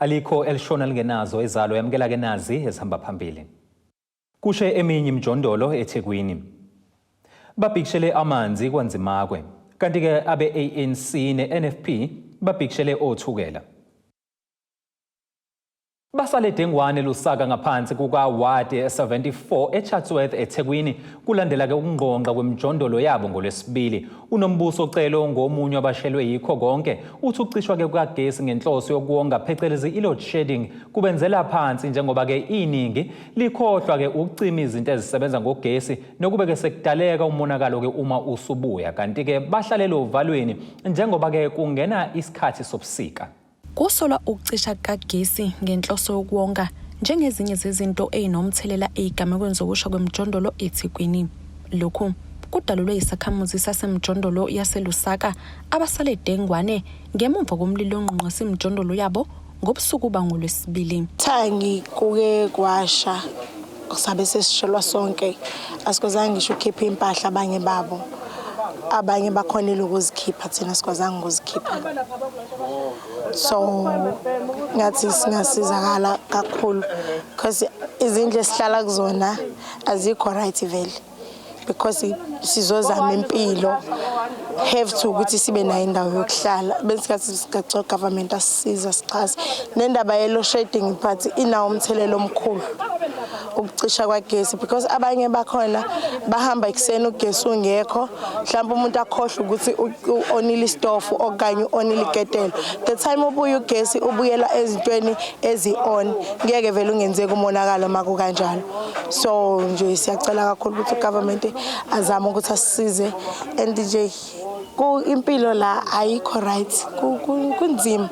Alikho elishona lingenazo izalo yamukela ke nazi ezihamba phambili. Kushe eminye imijondolo eThekwini. Babhikishele amanzi kwaNzimakwe. Kanti ke abe-ANC ne-NFP babhikishele oThukela. Basale dengwane Lusaka ngaphansi kuka-Ward 74 eChatsworth eThekwini kulandela-ke ukungqongqa kwemijondolo yabo ngoLwesibili. UNombuso Celo ngomunye wabashelwe yikho konke uthi ukucishwa-ke kukagesi ngenhloso yokuwonga phecelezi i-load shedding kubenzela phansi njengoba-ke iningi likhohlwa-ke ukucima izinto ezisebenza ngogesi nokube-ke sekudaleka umonakalo-ke uma usubuya kanti-ke bahlalele ovalweni njengoba-ke kungena isikhathi sobusika. Kusolwa ukucisha kukagesi ngenhloso yokuwonga njengezinye zezinto ezinomthelela ezigamekweni zokusha kwemijondolo eThekwini. Lokhu kudalulwe yisakhamuzi sasemjondolo yaseLusaka abasale dengwane ngemumva komlilo ongqongqisa imijondolo yabo ngobusuku bangoLwesibili. Thangi kuke kwasha sabe sesishelwa sonke asikwazanga ngisho ukukhipha impahla abanye babo abanye bakhonile ukuzikhipha thina sikwazanga ukuzikhipha so ngathi singasizakala kakhulu because izindlu esihlala kuzona azikho right vele because sizozama impilo have to ukuthi sibe nayo indawo yokuhlala besikhathi singacela government asisiza sixhase nendaba ye-load shedding but inawo umthelelo omkhulu ukucisha kwagesi because abanye bakhona bahamba ekuseni ugesi ungekho mhlawumbe umuntu akhohlwe ukuthi u-onile isitofu okanye u-onile iketelo the time ubuye ugesi ubuyela ezintweni ezi-on ngeke vele ungenzeki umonakalo uma kukanjalo so nje siyacela kakhulu ukuthi ugovernment azame ukuthi asisize and nje ku impilo la ayikho right kunzima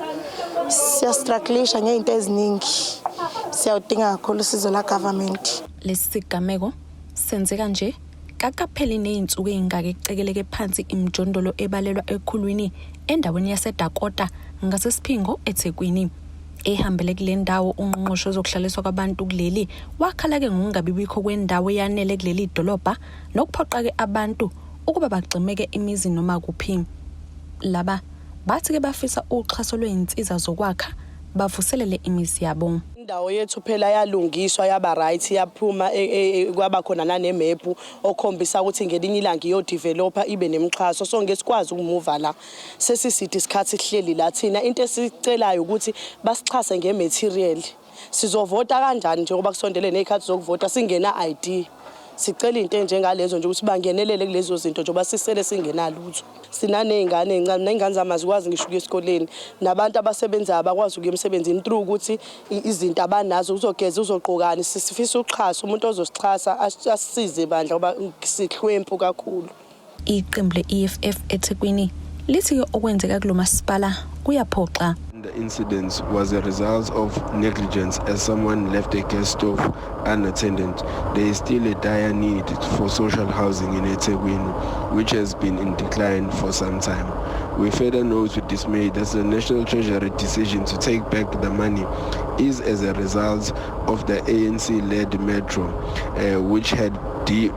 siyastrugglisha ngey'nto eziningi siyawudinga kakhulu usizo la government. Lesi sigameko senzeka nje kakapheli nezinsuku ezingaka ekucekeleke phansi imijondolo ebalelwa ekhulwini endaweni yaseDakota ngaseSiphingo eThekwini. Ehambele kule ndawo ungqongqoshe wezokuhlaliswa kwabantu kuleli wakhala-ke ngokungabibikho kwendawo eyanele kuleli dolobha nokuphoqa-ke abantu ukuba bagximeke imizi noma kuphi. Laba bathi-ke bafisa uxhaso lwezinsiza zokwakha bavuselele imizi yabo. Indawo yethu phela yalungiswa yaba right yaphuma e, e, e, kwaba khona nanemephu okhombisa ukuthi ngelinye ilanga iyodevelopa ibe nemixhaso so ngesikwazi ukumuva la sesiside isikhathi sihleli la thina into esicelayo ukuthi basixhase ngematerial sizovota kanjani njengoba kusondele nezikhathi zokuvota singena ID sicela into enjengalezo nje ukuthi bangenelele kulezo zinto njengoba sisele singenalutho sinaney'ngane ey'ncane ney'ngane zami azikwazi ngisho ukuya esikoleni nabantu abasebenzayo abakwazi ukuya emsebenzini through ukuthi izinto abanazo uzogeza uzogqokani sifisa uxhaso umuntu ozosixhasa asisize bandla ngoba sihlwempu kakhulu. Iqembu le-EFF eThekwini lithi-ke okwenzeka kulo masipala kuyaphoxa. The incident was a result of negligence as someone left a gas stove unattended. There is still a dire need for social housing in eThekwini, which has been in decline for some time. We further note with dismay that the National Treasury decision to take back the money is as a result of the ANC-led metro, which had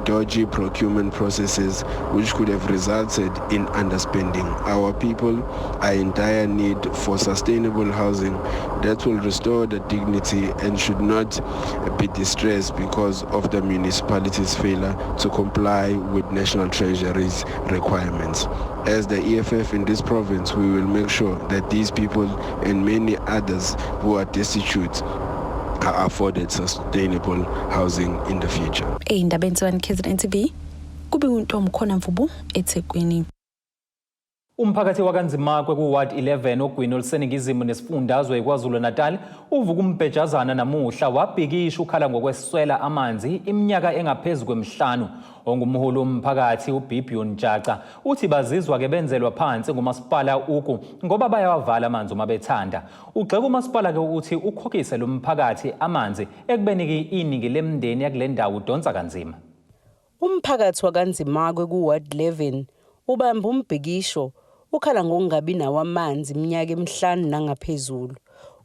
dodgy procurement processes which could have resulted in underspending. Our people are in dire need for sustainable housing that will restore the dignity and should not be distressed because of the municipality's failure to comply with National Treasury's requirements. As the EFF in this province, we will make sure that these people and many others who are destitute are afforded sustainable housing in the future. Ey'ndabeni zeOne KZN TV kube uNtomkhona Mvubu eThekwini. Umphakathi wakaNzimakwe ku-Ward 11 ogwini oluseningizimu nesifundazwe iKwaZulu-Natal uvuka umbhejazana namuhla wabhikisha ukhala ngokweswela amanzi iminyaka engaphezu kwemihlanu. Ongumholi womphakathi uBibion Jaca uthi bazizwa ke benzelwa phansi ngumasipala uku ngoba bayawavala amanzi uma bethanda. Ugxeka umasipala ke ukuthi ukhokhise lo mphakathi amanzi ekubeni ke iningi lemindeni yakule ndawo udonsa kanzima. Umphakathi wakaNzimakwe ku-Ward 11 ubambe umbhikisho ukhala ngokungabi nawo amanzi iminyaka emihlanu nangaphezulu.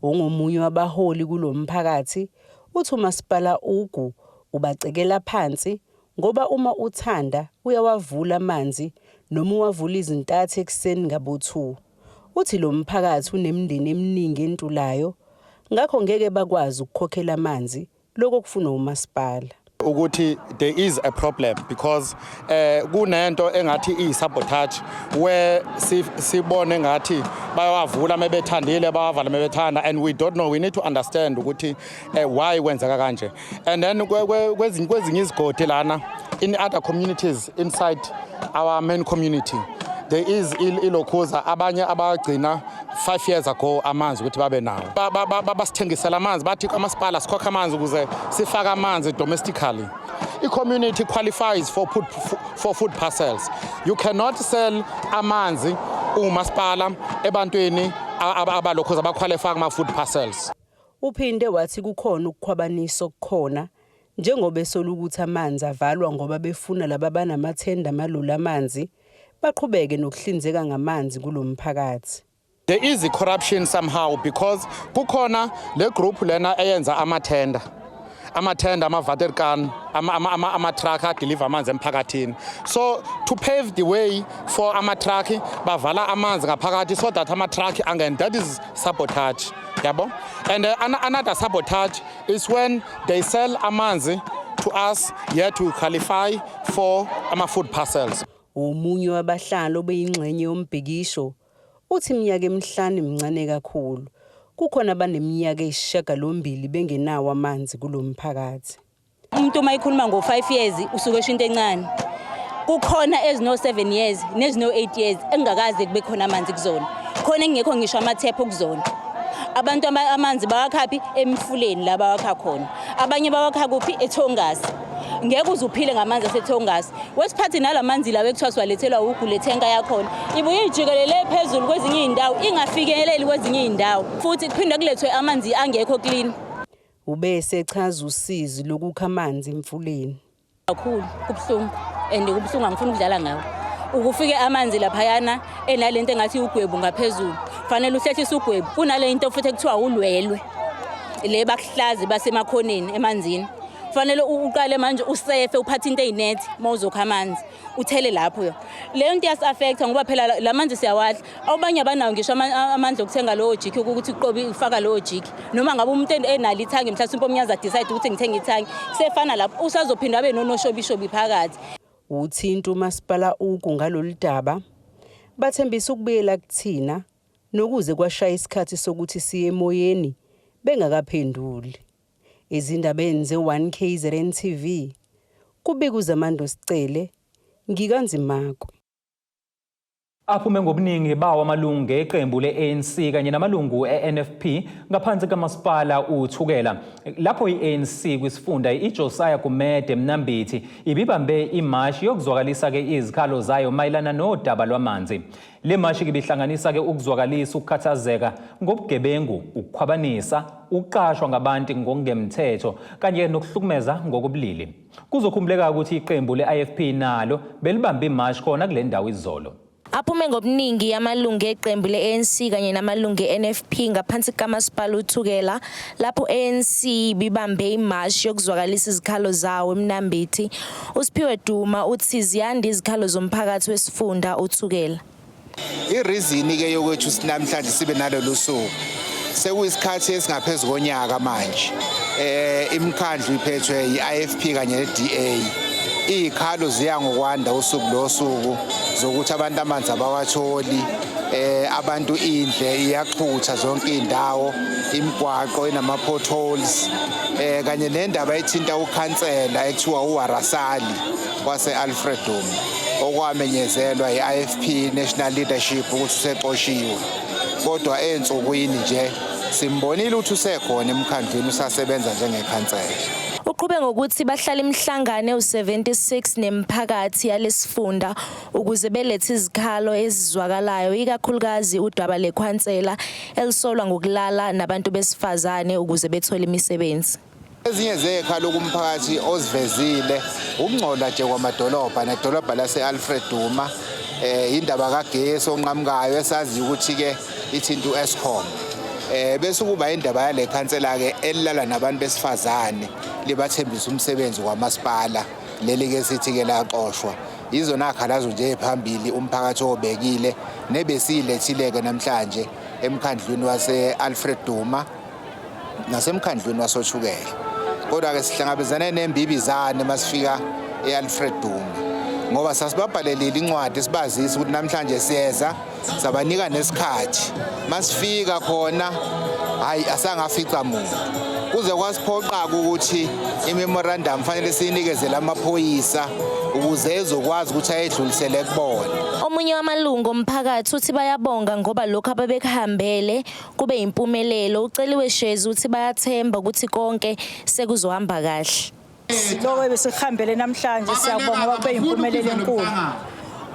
Ongomunye wabaholi kulo mphakathi uthi umasipala Ugu ubacekela phansi ngoba uma uthanda uyawavula amanzi noma uwavula izintathu ekuseni ngabo-2. Uthi lo mphakathi unemindeni eminingi entulayo. Ngakho ngeke bakwazi ukukhokhela amanzi lokho okufunwa umasipala. Ukuthi there is a problem because kunento engathi iyi-sabotage where sibone ngathi bayawavula mebethandile, bawavala mebethanda, and we don't know. We need to understand ukuthi why kwenzeka kanje. And then kwezinye izigodi lana, in other communities inside our main community, there is ilokhuza abanye abagcina 5 years ago amanzi ukuthi babe nawo. Basithengisela amanzi, bathi amasipala sikhokha amanzi ukuze sifake amanzi domestically. I-community qualifies for food parcels. You cannot sell amanzi umasipala ebantwini abalokhuza abaqualify kuma-food parcels. Uphinde wathi kukhona ukukhwabanisa okukhona njengoba esola ukuthi amanzi avalwa ngoba befuna laba banamathenda amaloli amanzi baqhubeke nokuhlinzeka ngamanzi kulo mphakathi. There is a corruption somehow because kukhona le group lena eyenza amathenda, amathenda, ama-waterkan, ama-truck adeliver amanzi emphakathini. So to pave the way for ama-truck, bavala amanzi ngaphakathi so that ama-truck angene. That is sabotage, yabo. And another sabotage is when they sell amanzi to us yet to qualify for ama-food parcels. Omunye wabahlali obeyingxenye yombhikisho uthi iminyaka emihlanu mincane kakhulu. Kukhona abaneminyaka eyisishiyagalombili bengenawo amanzi kulo mphakathi. Umuntu uma ekhuluma ngo-5 years usuke esho into encane. Kukhona ezino-7 years nezino-8 years engakaze kube khona amanzi kuzona, khona engekho ngisho amathephu kuzona. Abantu amanzi bawakhaphi? Emfuleni la bawakha khona. Abanye bawakha kuphi? EThongasi. Ngeke uze uphile ngamanzi aseThongasi. Wesiphathi nala manzi lawa ekuthiwa siwalethelwa ugu, lethenka yakhona ibuye ijikelele phezulu kwezinye iy'ndawo, ingafikeleli kwezinye iy'ndawo, futhi kuphinde kulethwe amanzi angekho clean. Ube esechaza usizi lokukha amanzi emfuleni. Kakhulu kubuhlungu, and kubuhlungu, angifuni ukudlala ngawo. Ukufike amanzi laphayana enalento engathi ugwebu ngaphezulu, fanele uhlehlise ugwebu. Kunale nto futhi ekuthiwa ulwelwe le bakuhlazi basemakhoneni emanzini, fanele uqale manje usefe, uphathe into eyinethi uma uzokha amanzi, uthele lapho. Yo, leyo nto iyasi-affecta ngoba phela la manzi siyawadla. Abanye abanawo ngisho amandla okuthenga lowo jiki, ukuthi uqobe ufaka lowo jiki, noma ngabe umuntu enalo ithangi, mhlawumbe umnyazi decide ukuthi ngithenge ithangi, kusefana lapho usazophinda abe nonoshobishobi phakathi. Uthinta umasipala ugu ngalolu daba, bathembisa ukubuyela kuthina, nokuze kwashaya isikhathi sokuthi siye emoyeni bengakaphenduli. Ezindabeni ze-1 KZN TV, kubika uZamando Sicele, ngikaNzimakwe. Aphume ngobuningi bawo amalungu eqembu le-ANC kanye namalungu e-NFP ngaphansi kamasipala uThukela, lapho i-ANC kwisifunda iJosiah Gumede Mnambithi ibibambe imashi yokuzwakalisa-ke izikhalo zayo mayelana nodaba lwamanzi. Le mashi ibihlanganisa-ke ukuzwakalisa ukukhathazeka ngobugebengu, ukukhwabanisa, ukuqashwa ngabantu ngokungemthetho kanye nokuhlukumeza ngokobulili. Kuzokhumbuleka ukuthi iqembu le-IFP nalo belibambe imashi khona kule ndawo izolo. Aphume ngobuningi amalungu eqembu le-ANC kanye namalungu e-NFP ngaphansi kamasipala uThukela, lapho ANC ibibambe imashi yokuzwakalisa izikhalo zawo eMnambithi. USiphiwe Duma uthi ziyanda izikhalo zomphakathi wesifunda uThukela. I-reason ke yokuthi namhlanje sibe nalolu suku, sekuyisikhathi esingaphezu konyaka manje imikhandlu iphethwe i-IFP kanye ne-DA. Izikhalo ziya ngokwanda usuku nosuku zokuthi abantu amanzi abawatholi, abantu indle iyaxhutha zonke indawo, imigwaqo inama potholes, kanye nendaba ethinta ukhansela ekuthiwa uWarasali wase Alfred Duma, okwamenyezelwa i-IFP National Leadership ukuthi usexoshiwe, kodwa ensukwini nje simbonile ukuthi usekhona emkhandlwini, usasebenza njengekhansela. Uqhube ngokuthi bahlala imihlangano ewu-76 nemiphakathi yalesifunda ukuze belethe izikhalo ezizwakalayo, ikakhulukazi udaba lekhansela elisolwa ngokulala nabantu besifazane ukuze bethole imisebenzi. Ezinye zezikhalo kumphakathi ozivezile ukungcola nje kwamadolobha nedolobha lase-Alfred Duma, indaba kagesi onqamukayo esaziyo ukuthi-ke ithinta u-Eskom, bese kuba indaba yale khansela ke elilala nabantu besifazane libathembisa umsebenzi kwamasipala, leli ke sithi ke laxoshwa. Izona khalazo nje phambili umphakathi obekile nebesiyilethile ke namhlanje emkhandlwini wase Alfred Duma. Nasemkhandlwini wasoThukela. Kodwa-ke sihlangabezane nembibizane masifika e-Alfred Duma, ngoba sasibabhalelile incwadi sibazisa ukuthi namhlanje siyeza, sabanika nesikhathi. Masifika khona, hayi, asangafica muntu, kuze kwasiphoqa-ke ukuthi i-memorandum fanele siyinikezele amaphoyisa ukuze ezokwazi ukuthi ayedlulisele kubona. Omunye wamalungu omphakathi uthi bayabonga ngoba lokhu ababekuhambele kube impumelelo. Uceliwe Shezi uthi bayathemba ukuthi konke sekuzohamba kahle. Lokho ebesikuhambele namhlanje, siyabonga ngoba kube impumelelo enkulu,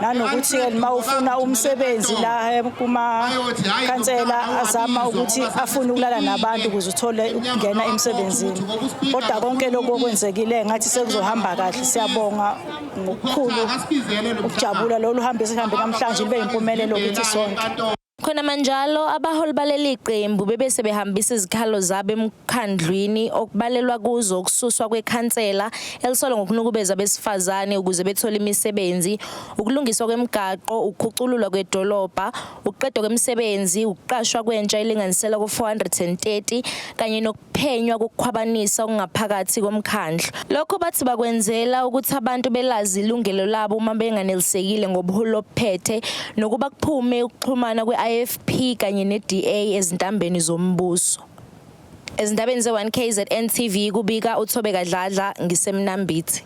nanokuthi-ke uma ufuna umsebenzi la kumakhansela azama ukuthi afune ukulala nabantu ukuze uthole ukungena emsebenzini, kodwa konke lokhu okwenzekile ngathi sekuzohamba kahle. Siyabonga ngokukhulu ukujabula. Lolu hambo esihambe namhlanje libe impumelelo kithi sonke. Khona manjalo, abaholi baleli qembu bebese behambisa izikhalo zabo emkhandlwini, okubalelwa kuzo ukususwa kwekhansela elisolwa ngokunukubeza abesifazane ukuze bethole imisebenzi, ukulungiswa kwemigaqo, ukukhucululwa kwedolobha, ukuqedwa kwemisebenzi, ukuqashwa kwentsha elinganiselwa ku-430 kanye nokuphenywa kokukhwabanisa okungaphakathi komkhandlu. Lokho bathi bakwenzela ukuthi abantu belazi ilungelo labo uma benganelisekile ngobuholi obuphethe, nokuba kuphume ukuxhumana kwe-IFP kanye ne-DA ezintambeni zombuso. Ezindabeni ze-1KZN TV, kubika uThobeka Dladla, ngiseMnambithi.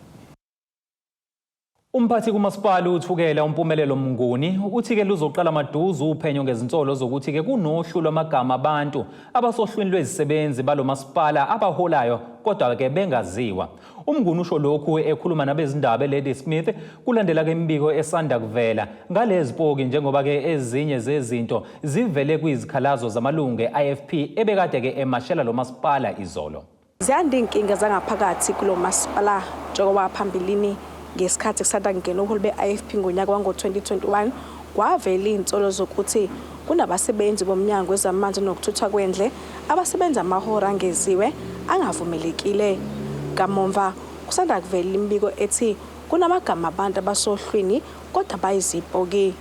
Umphathi kumasipala uThukela uMpumelelo Mnguni uthi-ke luzoqala maduze uphenyo ngezinsolo zokuthi-ke kunohlu lwamagama abantu abasohlwini lwezisebenzi balo masipala abaholayo kodwa-ke bengaziwa. UMnguni usho lokhu ekhuluma nabezindaba eLadysmith kulandela-ke imibiko esanda kuvela ngalezi poki, njengoba-ke ezinye zezinto zivele kwizikhalazo zamalungu e-IFP ebekade-ke emashela lo masipala izolo. Ziyanda iy'nkinga zangaphakathi kulo masipala, njengoba phambilini ngesikhathi kusanda kungena ubuholi be-IFP ngonyaka wango-2021 kwavela iy'nsolo zokuthi kunabasebenzi bomnyango wezamanzi nokuthuthwa kwendle abasebenza amahora angeziwe angavumelekile. Kamumva kusanda kuvela imibiko ethi kunamagama abantu abasohlwini kodwa bayizipoki.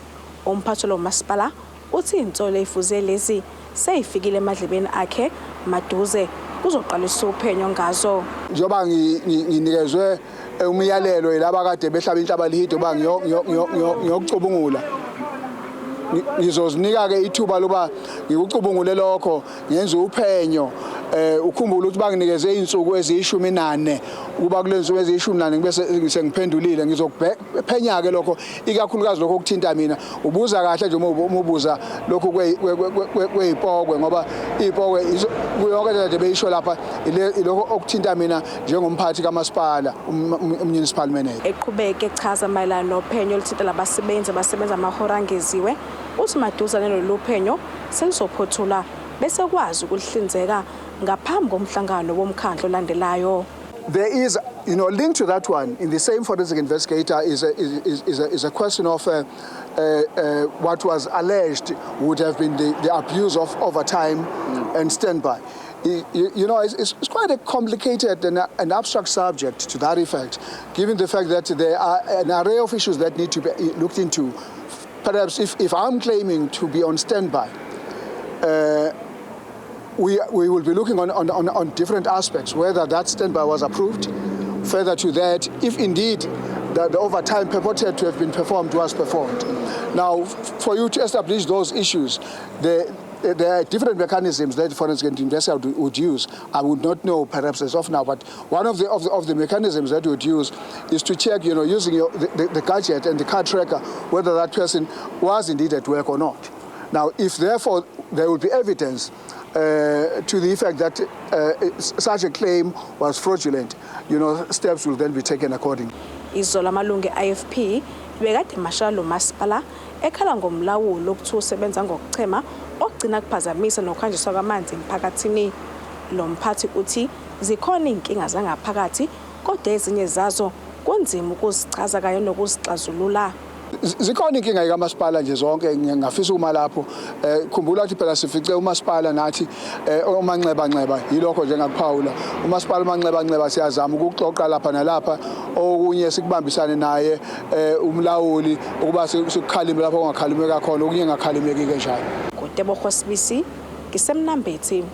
Umphathi lo masipala uthi iy'nsolo ey'fuze lezi seyifikile emadlebeni akhe, maduze kuzoqaliswa uphenyo ngazo. Njengoba nginikezwe umyalelo yilaba kade behlaba inhlaba lihide uba ngiyokucubungula, ngizozinika-ke ithuba lokuba ngikucubungule lokho, ngenze uphenyo. Ukhumbule ukuthi banginikeze iy'nsuku eziyishumi nane, ukuba kule nsuku eziyishumi nane ngibe sengiphendulile. Ngizokuphenya-ke lokho, ikakhulukazi lokho okuthinta mina. Ubuza kahle nje uma ubuza lokhu kwey'pokwe, ngoba iy'pokwe yonke nje beyisho lapha ilokho okuthinta mina njengomphathi kamasipala, um-municipal manager. Eqhubeke echaza mayelana nophenyo oluthinta labasebenzi abasebenza amahora angeziwe, uthi maduzane lolu phenyo selizophothulwa bese kwazi ukuhlinzeka ngaphambi komhlangano womkhandlu olandelayo. There is linked to that one, in the same forensic investigator is a question of what was alleged would have been the abuse of overtime and standby. You know, it's quite a complicated and an abstract subject to that effect, given the fact that there are an array of issues that need to be looked into. Perhaps if I'm claiming to be on standby, we will be looking on different aspects, whether that standby was approved. Further to that, if indeed the overtime purported to have been performed was performed. Now, for you to establish those issues, there are different mechanisms that forensic investigator would use. I would not know perhaps as of now, but one of the mechanisms that we would use is to check, using the gadget and the car tracker, whether that person was indeed at work or not. Now, if therefore there will be evidence to the effect that such a claim was fraudulent, steps will then be taken accordingly. Izolo amalungu e-IFP bekade emashela lo masipala ekhala ngomlawuli okuthiwa usebenza ngokuchema, okugcina kuphazamisa nokuhanjiswa kwamanzi emphakathini. Lo mphathi uthi zikhona iy'nkinga zangaphakathi, kodwa ezinye zazo kunzima ukuzichaza kanye nokuzixazulula. Zikhona inkinga kamasipala nje zonke. Ngingafisa uma lapho khumbula ukuthi phela sifice umasipala nathi omanxeba nxeba. Yilokho nje ngakuphawula, umasipala umanxeba nxeba, siyazama ukuxoxa lapha nalapha, okunye sikubambisane naye umlawuli ukuba sikukhalime lapho kungakhalimeka khona, okunye ngakhalimeki ke njalo. NguTebogo Sibisi, ngiseMnambithi.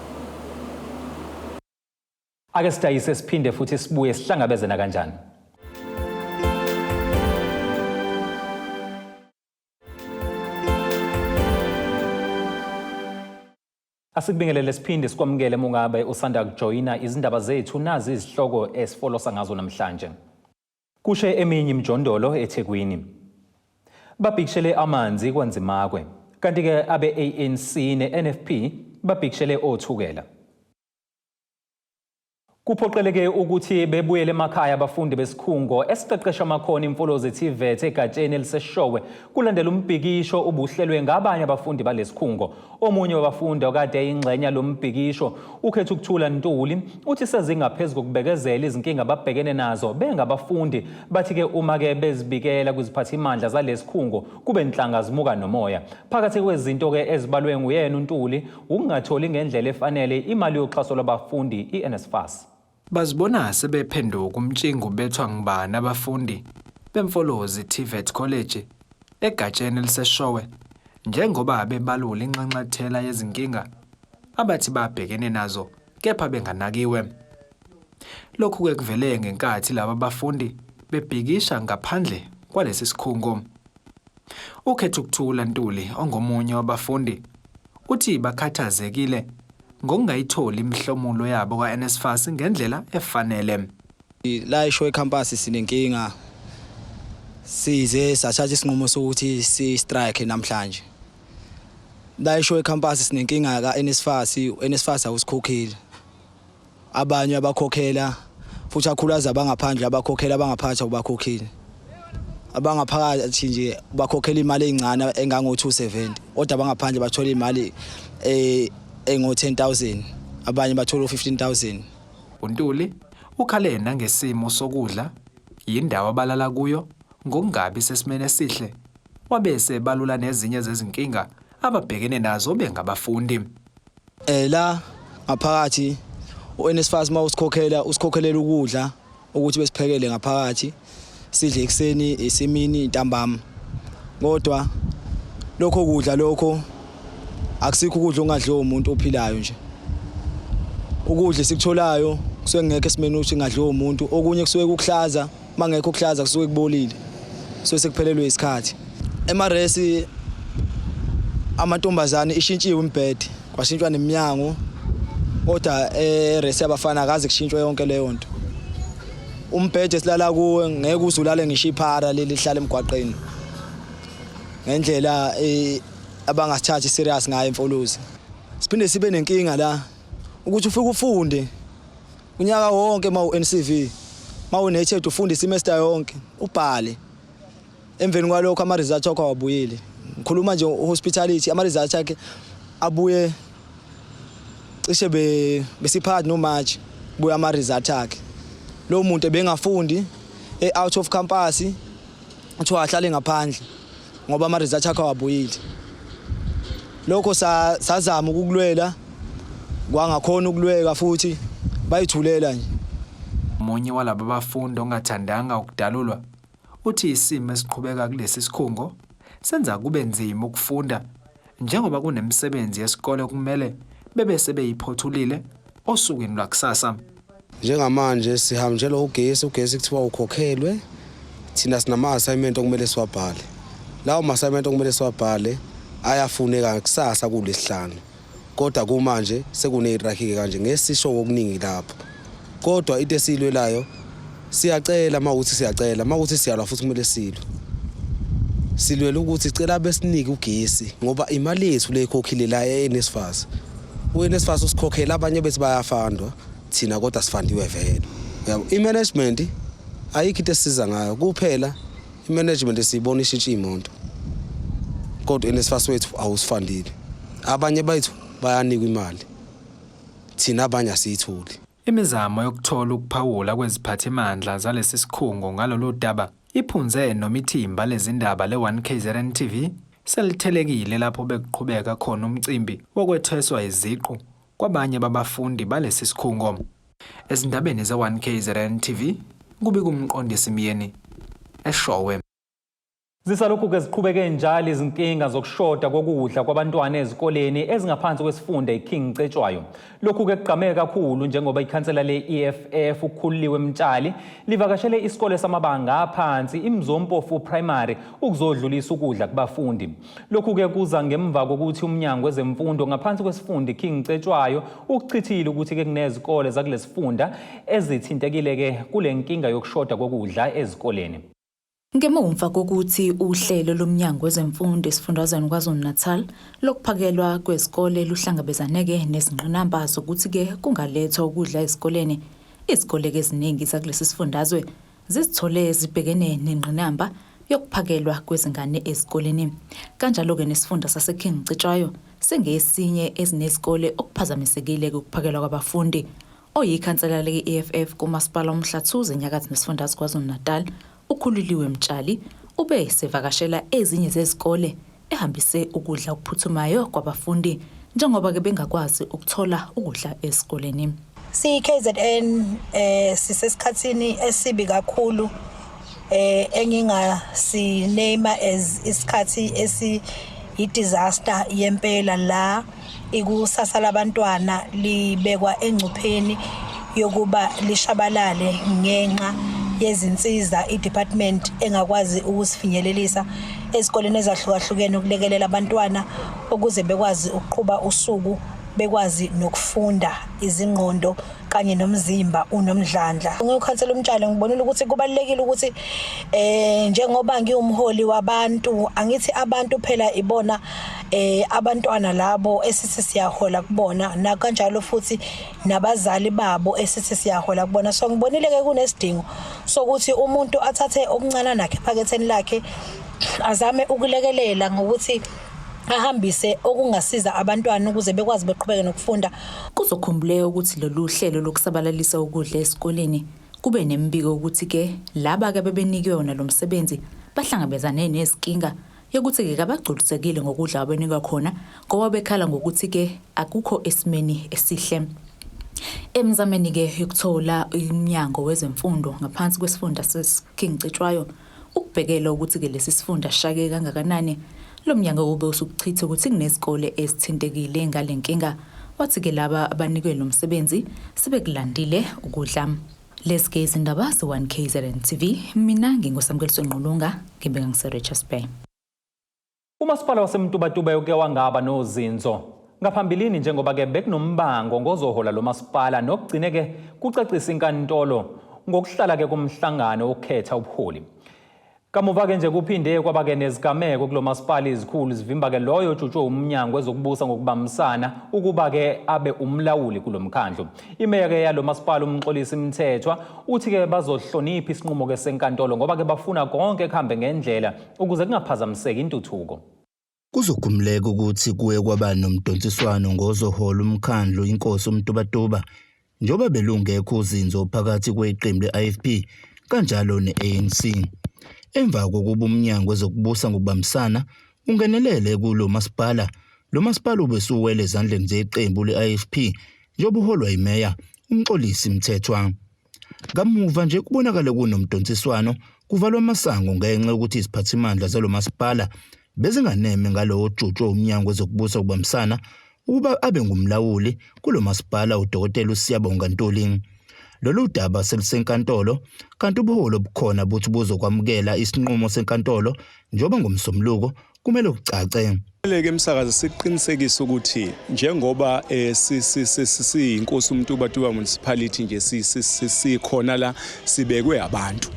Ake sidayise siphinde futhi sibuye sihlangabeze nakanjani. Asikubingelele siphinde sikwamukele mungabe usanda kujoyina izindaba zethu nazi izihloko esifolosa ngazo namhlanje. Kushe eminye imijondolo eThekwini. Babhikishele amanzi kwaNzimakwe. Kanti-ke abe-ANC ne-NFP babhikishele oThukela. Kuphoqeleke ukuthi bebuyele emakhaya abafundi besikhungo esiqeqesha amakhono imfolozi TVET egatsheni eliseShowe kulandela umbhikisho ubuhlelwe ngabanye abafundi balesikhungo. Omunye wabafundi okade eyingxenye yalombhikisho uKhethukuthula Ntuli uthi sezingaphezu kokubekezela izinkinga ababhekene nazo bengabafundi bathi-ke uma-ke bezibikela kwiziphathimandla zalesikhungo kube nhlanga zimuka nomoya. Phakathi kwezinto-ke ezibalwe nguyena uNtuli Ukungatholi ngendlela efanele imali yoxhaso lwabafundi iNSFAS. Bazibona sebephenduka umtshingo ubethwa ngubani abafundi beMfolozi TVET College egatsheni eliseShowe njengoba bebalula inxanxathela yezinkinga abathi babhekene nazo kepha benganakiwe. Lokhu-ke kuvele ngenkathi laba bafundi bebhikisha ngaphandle kwalesi sikhungo. UKhethukuthula Ntuli ongomunye wabafundi uthi bakhathazekile ngokungayitholi imihlomulo yabo kaNSFAS ngendlela efanele. La eShowe campus sinenkinga size sathatha isinqumo sokuthi si strike namhlanje. La eShowe campus sinenkinga kaNSFAS, uNSFAS awusikhokheli. Abanye abakhokhela futhi akhulaza abangaphandle abakhokhela abangaphathi awubakhokheli. Abangaphakathi nje bakhokhela imali ezincane engango 270 kodwa abangaphandle bathola imali eh engo 10000 abanye bathola u15000. UNtuli ukhale nangesimo sokudla, yindawo abalala kuyo ngokungabi sesimeni esihle, wabe esebalula nezinye zezinkinga ababhekene nazo bengabafundi. Eh la ngaphakathi uNSFAS uma usikhokhela usikhokhelela ukudla ukuthi besiphekele ngaphakathi sidle ekuseni esemini ntambama kodwa lokho kudla lokho akusikho ukudla ongadliwa umuntu ophilayo nje ukudla esikutholayo kusuke kungekho esimeni ukuthi ngadliwa umuntu okunye kusuke kukuhlaza mangekho kuhlaza kusuke kubolile so sekuphelelwe isikhathi emaresi amantombazane ishintshiwe imibhede kwashintshwa neminyango kodwa eresi yabafana akaze kushintshwe yonke leyo nto umbhede esilala kuwe ngeke uze ulale ngisho iphara leli lihlala emgwaqeni ngendlela eh, abangasithathi serious ngayo imfolozi siphinde sibe nenkinga la ukuthi ufike ufunde Unyaka wonke uma u-NCV uma une-HED ufunda isemester yonke ubhale emveni kwalokho ama-results akho awabuyeli ngikhuluma nje hospitality ama-results akhe abuye cishe besiphakathi no-March buya ama-result akhe lo muntu ebengafundi e-out of campus kuthiwa ahlale ngaphandle ngoba ama-results akhe awabuyile lokho sazama ukukulwela kwangakhona ukulweka futhi bayithulela nje Omunye walaba bafundi ongathandanga ukudalulwa uthi isimo esiqhubeka kulesi sikhungo senza kube nzima ukufunda njengoba kunemisebenzi yesikole okumele bebe sebeyiphothulile osukwini lwakusasa. Njengamanje sihanjelwa ugesi, ugesi kuthiwa ukhokhelwe. Thina sinama-assignment okumele siwabhale. Lawo ma-assignment okumele siwabhale ayafuneka kusasa kulesihlanu. Kodwa kumanje sekuney'traki-ke kanje ngeke sisho okuningi lapho. Kodwa into esiyilwelayo siyacela uma ukuthi siyacela, uma ukuthi siyalwa futhi kumele silwe. Silwela ukuthi cela besinike ugesi ngoba imali yethu le ekhokhile la e-NSFAS. U-NSFAS usikhokhela abanye bethi bayafandwa thina kodwa sifandiwe vele. Uyabo i-management ayikho into esisiza ngayo kuphela i-management siyibona ishintsha iy'moto kodwa u-NSFAS wethu awusifandile. Abanye bethu bayanikwa imali thina abanye asiyitholi. Imizamo yokuthola ukuphawula kweziphathimandla zalesi sikhungo ngalolu daba iphunze noma ithimba lezindaba le-1KZN TV selithelekile lapho bekuqhubeka khona umcimbi wokwethweswa iziqu kwabanye babafundi balesi sikhungo. Ezindabeni ze-1KZN TV kubika uMqondisi Myeni, eShowe. Zisalokhu-ke ziqhubeke njalo izinkinga zokushoda kokudla kwabantwana ezikoleni ezingaphansi kwesifunda iKing Cetshwayo. Lokhu-ke kugqame kakhulu njengoba ikhansela le-EFF uKhululiwe Mtshali livakashele isikole samabanga aphansi iMzompofu Primary ukuzodlulisa ukudla kubafundi. Lokhu-ke kuza ngemva kokuthi uMnyango wezeMfundo ngaphansi kwesifunda iKing Cetshwayo ukuchithile ukuthi-ke kunezikole zakulesifunda ezithintekile-ke kule nkinga yokushoda kokudla ezikoleni. Ngemumva kokuthi uhlelo loMnyango wezeMfundo esifundazweni KwaZulu-Natal lokuphakelwa kwezikole luhlangabezaneke nezingqinamba zokuthi-ke kungalethwa ukudla ezikoleni, izikole-ke eziningi zakulesi sifundazwe zizithole zibhekene nengqinamba yokuphakelwa kwezingane ezikoleni. Kanjalo-ke nesifunda saseKing Cetshwayo singesinye ezinezikole okuphazamisekile ukuphakelwa kwabafundi. Oyikhansela le-EFF kuMasipala uMhlathuze enyakatho nesifundazwe KwaZulu-Natal, uKhululiwe Mtshali, ube sevakashela ezinye zezikole ehambise ukudla okuphuthumayo kwabafundi njengoba-ke bengakwazi ukuthola ukudla esikoleni. Siyi-KZN eh sisesikhathini esibi kakhulu eh engingasiname as isikhathi esi i-disaster yempela la ikusasa labantwana libekwa engcupheni yokuba lishabalale ngenxa yezinsiza i-department engakwazi ukusifinyelelisa ezikoleni ezahlukahlukene ukulekelela abantwana ukuze bekwazi ukuqhuba usuku bekwazi nokufunda izingqondo kanye nomzimba unomdlandla. Ngiyokhansela uMtshali ngibonile ukuthi kubalulekile ukuthi eh njengoba ngiwumholi wabantu angithi abantu phela ibona eh abantwana labo esithi siyahola kubona na kanjalo futhi nabazali babo esithi siyahola kubona so ngibonile ke kunesidingo sokuthi umuntu athathe okuncane nakhe ephaketheni lakhe azame ukulekelela ngokuthi ahambise okungasiza abantwana ukuze bekwazi beqhubeke nokufunda. Kuzokhumbuleka ukuthi lolu hlelo lokusabalalisa ukudla esikoleni kube nemibiko yokuthi-ke laba-ke abebenikwe wona lo msebenzi bahlangabezane nezinkinga yokuthi-ke kabagculisekile ngokudla abenikwa khona ngoba bekhala ngokuthi-ke akukho esimeni esihle. Emizameni-ke yokuthola uMnyango wezeMfundo ngaphansi kwesifunda seKing Cetshwayo Ukubhekela ukuthi-ke lesi sifunda sishake kangakanani, lo mnyango ube usukuchitha ukuthi kunezikole ezithintekile ngale nkinga, wathi-ke laba abanikwe lo msebenzi sebekulandile ukudla. Lezi ke izindaba ze-1 KZN TV, mina nginguSamukeliso Ngqulunga, ngibika ngise-Richards Bay. Umasipala waseMtubatuba uke wangaba nozinzo ngaphambilini njengoba-ke bekunombango ngozohola lo masipala nokugcine-ke kucacisa inkantolo ngokuhlala-ke komhlangano wokukhetha ubuholi. Kamuva-ke nje kuphinde kwaba-ke nezigameko kulo masipala izikhulu zivimba-ke loyo ojutshwe umnyango wezokubusa ngokubambisana ukuba-ke abe umlawuli kulo mkhandlu. Imeya-ke yalo masipala uMxolisi Mthethwa uthi-ke bazohlonipha isinqumo-ke senkantolo ngoba-ke bafuna konke kuhambe ngendlela ukuze kungaphazamiseki intuthuko. Kuzokhumbuleka ukuthi kuye kwaba nomdonsiswano ngozohola umkhandlu inkosi uMtubatuba njengoba belungekho uzinzo phakathi kweqembu le-IFP kanjalo ne-ANC. Emva kokuba umnyango wezokubusa ngokubambisana ungenelele kulo masipala, lo masipala ube usuwele ezandleni zeqembu le-IFP njengoba uholwa yimeya uMxolisi Mthethwa. Kamuva nje kubonakale kunomdonsiswano kuvalwa amasango ngenxa yokuthi iziphathimandla zalo masipala bezinganeme ngalowo ojutshwe umnyango wezokubusa ukubambisana ukuba abe ngumlawuli kulo masipala uDokotela uSiyabonga Ntuli. Lolu daba selusenkantolo kanti ubuholi obukhona buthi buzokwamukela isinqumo senkantolo njengoba ngoMsombuluko kumele kucace. Leke emsakazo siqinisekisa ukuthi njengoba eh, siyinkosi uMtubatuba municipality nje sikhona la sibekwe abantu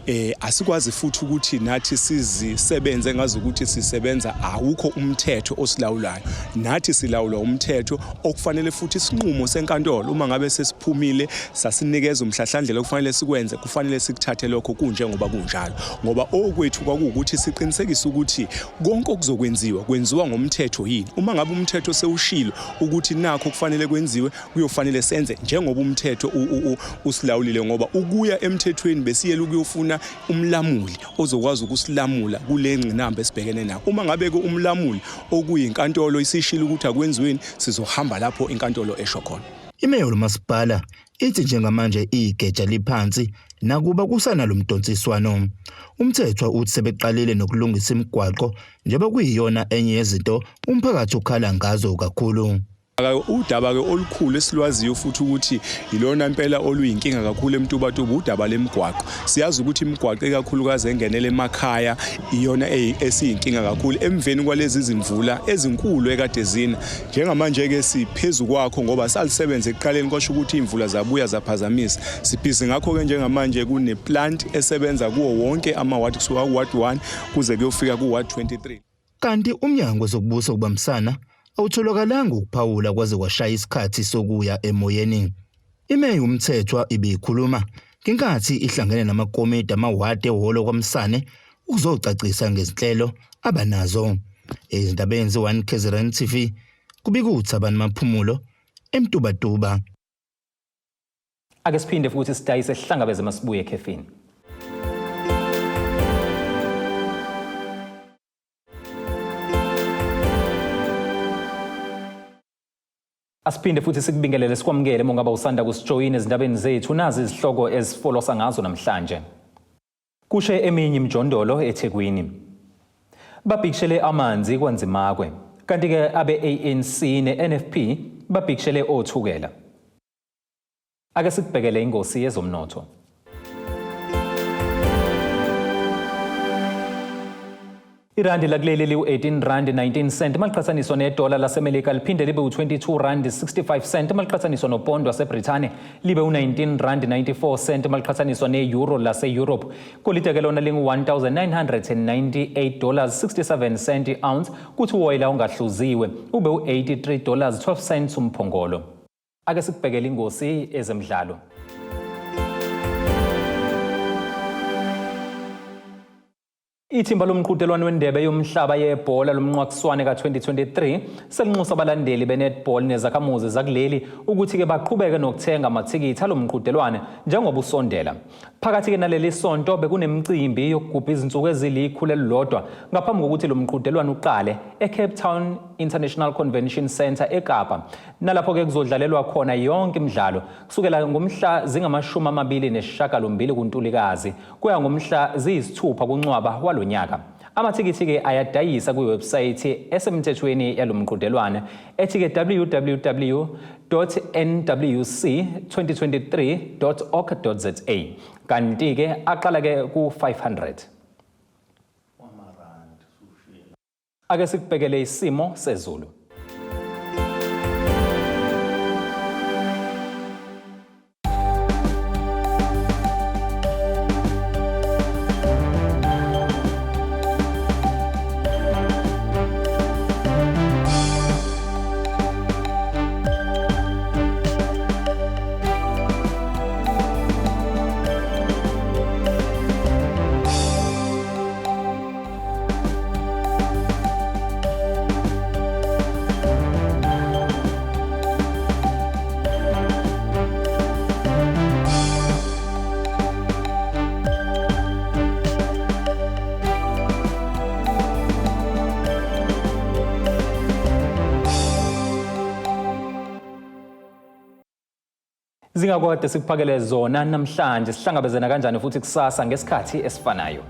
eh asikwazi futhi ukuthi nathi sizisebenze ngazi ukuthi sisebenza awukho umthetho osilawulayo nathi silawulwa umthetho okufanele futhi isinqumo senkantolo uma ngabe sesiphumile sasinikeza umhlahlandlela okufanele sikwenze kufanele sikuthathe lokho kunjengoba kunjalo ngoba okwethu kwakuwukuthi siqinisekise ukuthi konke okuzokwenziwa kwenziwa ngomthetho yini uma ngabe umthetho sewushilo ukuthi nakho kufanele kwenziwe kuyofanele senze njengoba umthetho usilawulile ngoba ukuya emthethweni besiyela ukuyofuna umlamuli ozokwazi ukusilamula kule ngqinamba esibhekene nayo uma ngabe ke umlamuli okuyinkantolo isishilo ukuthi akwenziweni sizohamba lapho inkantolo esho khona. Imeya lomasipala ithi njengamanje igeja liphansi nakuba kusanalo mdonsiswano. UMthethwa uthi sebeqalile nokulungisa imigwaqo njengoba kuyiyona enye yezinto umphakathi ukhala ngazo kakhulu. Udaba-ke olukhulu esilwaziyo futhi ukuthi yilona impela oluyinkinga kakhulu eMtubatuba udaba lemigwaqo. Siyazi ukuthi imigwaqo ikakhulukazi engenela emakhaya iyona esiyinkinga kakhulu emveni kwalezi zimvula ezinkulu ekade zina. Njengamanje-ke siphezu kwakho ngoba salisebenza ekuqaleni kwasho ukuthi iy'mvula zabuya zaphazamisa. Sibhizi ngakho-ke njengamanje kune-plant esebenza kuwo wonke amawadi kusuka ku-ward 1 kuze kuyofika ku-ward 23. Kanti uMnyango wezokuBusa ngokubambisana awutholakalanga ukuphawula kwaze kwashaya isikhathi sokuya emoyeni. IMeya uMthethwa ibikhuluma ngenkathi ihlangene namakomidi amawadi ehholo kwaMsane ukuzocacisa ngezinhlelo abanazo. Ezindabeni ze-1 KZN TV kubika uThabani Maphumulo eMtubatuba. Ake siphinde futhi sidayise sihlangabeze masibuye ekhefini. Asiphinde futhi sikubingelele sikwamukele uma ungaba usanda kusijoyina ezindabeni zethu nazi izihloko ezifolosa ngazo namhlanje. Kushe eminye imijondolo eThekwini. Babhikishele amanzi kwaNzimakwe. Kanti-ke abe-ANC ne-NFP babhikishele oThukela. Ake sikubhekele ingosi yezomnotho. Irandi lakuleli liwu-18 rand 19 cent maliqhathaniswa nedola laseMelika liphinde libe u-22 rand 65 cent maliqhathaniswa nopondo waseBrithani libe u-19 rand 94 cent maliqhathaniswa ne-euro lase-Europe. Golide ke lona lingu-1998 dollars 67 cent i-ounce kuthi uwoyela ongahluziwe ube u-83 dollars 12 cents umphongolo. Ake sikubhekele ingosi ezemidlalo. Ithimba lomqhudelwano wendebe yomhlaba yebhola lomnqwakiswane ka-2023 selinxusa abalandeli be-netball nezakhamuzi zakuleli ukuthi-ke baqhubeke nokuthenga amathikithi alo mqhudelwane njengoba usondela. Phakathi-ke naleli sonto bekunemicimbi yokugubha izinsuku ezilikhulu elilodwa ngaphambi kokuthi lo mqhudelwano uqale e-Cape Town International Convention Centre eKapa. Nalapho-ke kuzodlalelwa khona yonke imidlalo kusukela ngomhla zingama-28 kuNtulikazi kuya ngomhla ziyisithupha kuNcwaba walo nyaka. Amathikithi-ke ayadayisa kwiwebhusayithi esemthethweni yalo mqhudelwano ethi-ke www.nwc2023.org.za kanti-ke aqala-ke ku-500. Ake sikubhekele isimo sezulu. Zingakode sikuphakele zona namhlanje sihlangabezana kanjani futhi kusasa ngesikhathi esifanayo.